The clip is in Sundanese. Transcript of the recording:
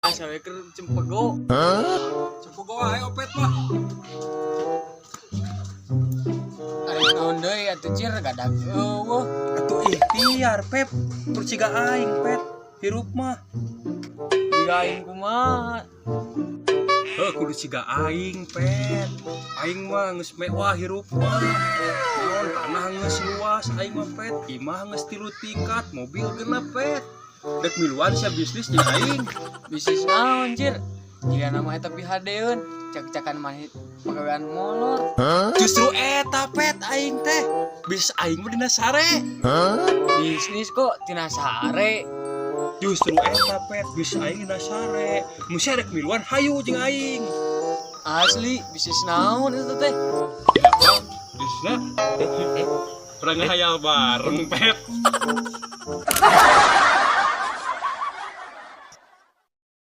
Asa we keur cempego. Cempego wae Opet mah. Ari naon deui atuh, Cir, gadag eueuh. Atuh ikhtiar, Pep. Tur ciga aing, Pet. Hirup mah. Jiga aing kumaha? Heuh, kudu ciga aing, Pet. Aing mah geus mewah hirup mah. Naon, tanah geus luas aing mah, Pet. Imah geus 3 tingkat, mobil genep, Pet. Dek miluan sia bisnis jeung aing? Bisnis naon, Cir? Jiga nama eta pihadeun, cak-cakan maneh pagawean molor. Justru eta, Pet, aing teh. Bisnis aing mah dina sare. Bisnis kok tina sare? Justru eta, Pet, bisnis aing dina sare. Mun sia rek miluan, hayu jeung aing. Asli, bisnis naon itu teh? Bisnisna pernah ngahayal bareng, Pet.